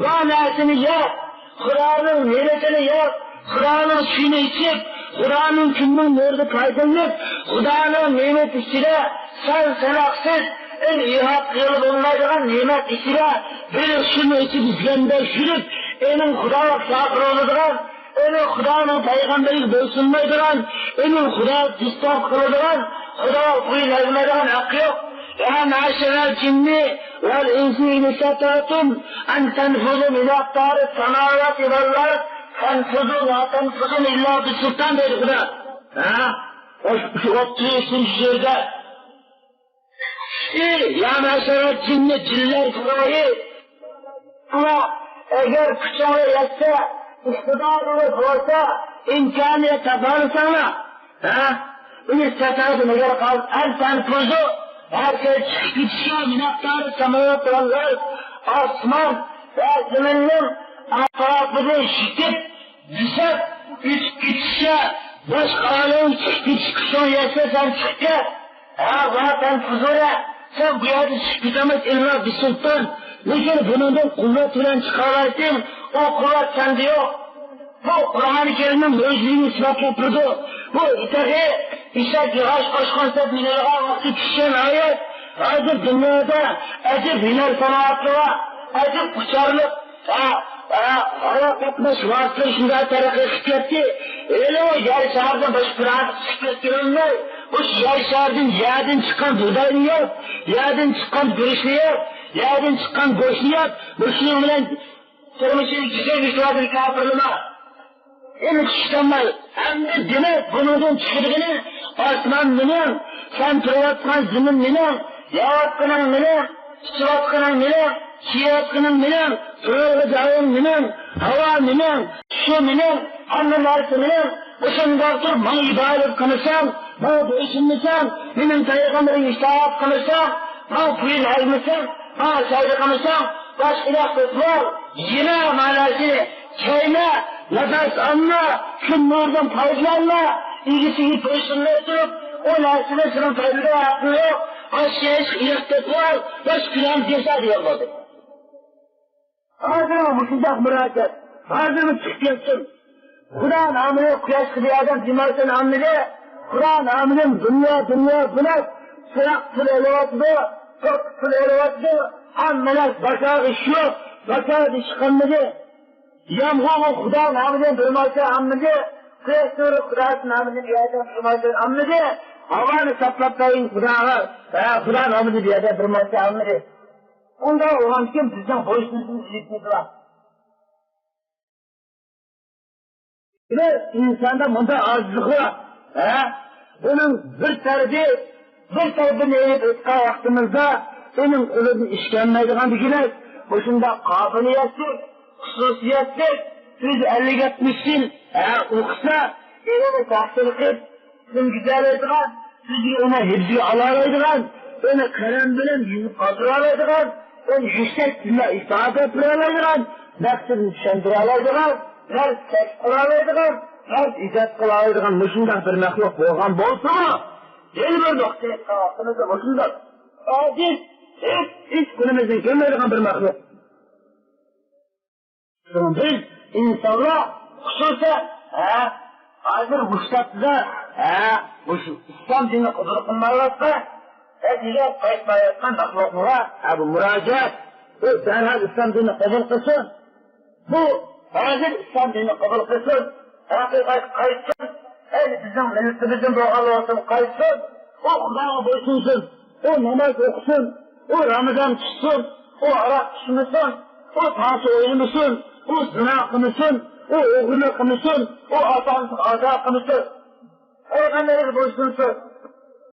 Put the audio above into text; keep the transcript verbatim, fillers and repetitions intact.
بار نەرسىنى يەپ، خۇدانىڭ نېمىتىنى يەپ، خۇدانىڭ سۈيىنى ئىچىپ، خۇدانىڭ كۈننىڭ نۇرىدا پايدىلىنىپ، خۇدانىڭ نېمىتى ئىچىدە سان ساناقسىز ئىن ئىھات قىلغىلى بولمايدىغان نېمەت ئىچىدە بىر سۇنى ئىچىپ يۈزگەندەك يۈرۈپ، ئېنىڭ خۇداغا كاپىر بولىدىغان، ئۇنى خۇدانىڭ پەيغەمبىرىگە بويسۇنمايدىغان، ئۇنى خۇدا دىستاپ قىلىدىغان، خۇداغا بويۇن ئەگمەيدىغان ھەققى يوق. يا مەشەرەل جىننى ۋەل ئىنسى ئىن ئىستەتەتۇم ئەن تەنفۇزۇ مىن ئەقتارىس سەماۋاتى ۋەل ئەرز فەنفۇزۇ لا تەنفۇزۇنە ئىللا بىسۇلتان دەيدۇ خۇدا. ھە؟ شۇ ئوتتۇز ئۈچىنچى سۈرىدە. ئى، يا مەشەرە جىننى، جىنلەر گۇرۇھى! ئەگەر كۈچۈڭلار يەتسە، ئىقتىدارىڭلار بولسا، ئىمكانىيەت تاپالىساڭلار، ھە؟ ئۇنى سەتەدىن ئەگەر قال، ئەن تەنفۇزۇ، ھەر شەي چىقىپ كېتىشكە مىننەتدار، سەماۋات ۋەل ئەرز، ئاسمان ۋە زېمىننىڭ ئەتراپىدىن چىقىپ، دېسەك، ئۆتۈپ كېتىشكە، باشقا ئالەم چىقىپ كېتىش كۈچۈڭ يەتسە، سەن چىقىپ كەت. ھە، ۋە تەنفۇزۇنە، سەن بۇ يەردىن چىقىپ كېتەلمەس ئىللا بىسۇلتان. لېكىن بۇنىڭدىن قۇۋۋەت بىلەن چىقالايتتىڭ، ئۇ قۇۋۋەت سەندە يوق. بۇ قۇرئان كەرىمنىڭ مۆجىزىلىكىنى ئىسپاتلاپ تۇرىدۇ. بۇ تېخى ئېشەك ياغاچ قوشقان سەپ مىنىدىغان ۋاقتى چۈشكەن ئايەت. ھازىر دۇنيادا ئەجەب ھۈنەر سانائەتلىرى بار، ئەجەب ئۇچارلىق، ھە، ھە، ھاۋا قاتناش ۋاسىتىلىرى شۇنداق تەرەققىي قىلىپ كەتتى. ھېلى ئۇ يەر شارىدىن باشقا بىر ھەربىسى چىقىپ كەتكىلى بولماي، ئۇ يەر شارىدىن، يەردىن چىققان بۇغداينى يەپ، يەردىن چىققان گۈرۈچنى يەپ، يەردىن چىققان گۆشنى يەپ، مۇشۇنىڭ بىلەن تۇرمۇشىنى كېچىرمىش ۋاسىتىلىرى كاپىرلىما. ئېنىق چۈشىنەلمەي، ئەمدى دېمەك، بۇنىڭدىن چىقىدىغىنى ئاسمان مېنىڭ، سەن تۇرۇۋاتقان زېمىن مېنىڭ، يەۋاتقىنىڭ مېنىڭ، ئىچىۋاتقىنىڭ مېنىڭ، كىيىۋاتقىنىڭ مېنىڭ، تۇرىدىغان جايىڭ مېنىڭ، ھاۋا مېنىڭ، سۇ مېنىڭ، ھەممە نەرسە مېنىڭ. مۇشۇنداق تۇرۇپ ماڭا ئىبادەت قىلمىساڭ، ماڭا بويسۇنمىساڭ، مېنىڭ پەيغەمبىرىمگە ئىتائەت قىلمىساڭ، ماڭا بويۇن ئەگمىسەڭ، ماڭا سەجدە قىلمىساڭ، باشقا ئىلاھ تېپىۋال. يېمە ماناسى، چەيمە، نەپەس ئالما، كۈن نۇرىدىن پايدىلانما، ئىگىسىگە بويسۇنماي تۇرۇپ، ئۇ نەرسىنى سېنىڭ پايدىغا ھەققىڭ يوق، باشقا ھېچ ئىلاھ تېپىۋال، باشقا كۈلەم دېسە دېگەن بولدى. ھازىرمۇ مۇشۇنداق مۇراجىئەت، ھازىرمۇ چىقىپ كەتسۇن. خۇدا نامىنى قۇياشقا بىر ئادەم دېمەسۇن ئاممىدى، خۇدا نامىدىن دۇنيا، دۇنيا بۇلاپ، سىراق پۇل ئېلىۋاتىدۇ، قورقۇت پۇل ئېلىۋاتىدۇ، ھەممە نەرسە باشقا ئىش يوق، باشقا ئىش قالمىدى. يامغۇرمۇ خۇدا نامىدىن بىر ماركا ئاممىدى، قۇياش نۇرى خۇدا نامىدىن بىر يەردىن بىر ماركا ئاممىدى، ھاۋانى ساقلاپ بەرگەن خۇداغا، ھە، خۇدا نامىدىن بىر يەردىن بىر ماركا ئاممىدى. ئۇنداق بولغاندىكىن بىزنىڭ بويسۇنۇشىمىز ئېلىپ كېتىدۇ. بىر ئىنساندا مۇنداق ئاجىزلىق بار. ھە؟ بۇنىڭ بىر تەرىپى، بىر تەرىپىنى ئېلىپ ئېيتقان ۋاقتىمىزدا، ئۇنىڭ قولىدىن ئىش كەلمەيدىغان دېگۈدەك، مۇشۇنداق قابىلىيەتلىك، خۇسۇسىيەتلىك، يۈز ئەللىك يەتمىش يىل، ھە، ئوقۇسا، ئىلىمنى تەھسىل قىلىپ، سىڭگۈزەلەيدىغان، سىزگە ئۇنى ھىفزىگە ئالالايدىغان، ئۇنى قەلەم بىلەن يېزىپ قالدۇرالايدىغان، ئۇنى يۈكسەك تىلدا ئىپادە قىلالايدىغان، مەقسىتىنى چۈشەندۈرەلەيدىغان، نەرسە كەشىپ قىلالايدىغان، نەرسە ئىجاد قىلالايدىغان مۇشۇنداق بىر مەخلۇق بولغان بولسىمۇ، يەنە بىر نۇقتىغا ئېيتقان ۋاقتىمىزدا مۇشۇنداق ئاجىز، ھېچ، ھېچ قولىمىزدىن كەلمەيدىغان بىر مەخلۇق. شۇڭا بىز ئىنسانلار خۇسۇسەن، ھە، ھازىر مۇشۇ ھەپتىدە، ھە، مۇشۇ ئىسلام دىنىنى قوبۇل قىلمايۋاتقان، ھەجىگە قايتمايۋاتقان مەخلۇقلار، ھە، بۇ مۇراجىئەت، بۇ دەرھال ئىسلام دىنىنى قوبۇل قىلسۇن. بۇ ھازىر ئىسلام دىنىنى قوبۇل قىلسۇن، ھەقىقەتكە قايتسۇن، ئەي بىزنىڭ مىللىتىمىزدىن بولغان بولسۇن، قايتسۇن، ئۇ خۇداغا بويسۇنسۇن. ئۇ ناماز ئوقۇسۇن، ئۇ رامىزان تۇتسۇن، ئۇ ھاراق ئىچمىسۇن، ئۇ تانسا ئوينىمىسۇن، ئۇ زىنا قىلمىسۇن، ئۇ ئوغرىلىق قىلمىسۇن، ئۇ ئاتا-ئانىسىغا ئازا قىلمىسۇن. پەيغەمبەرگە بويسۇنسۇن.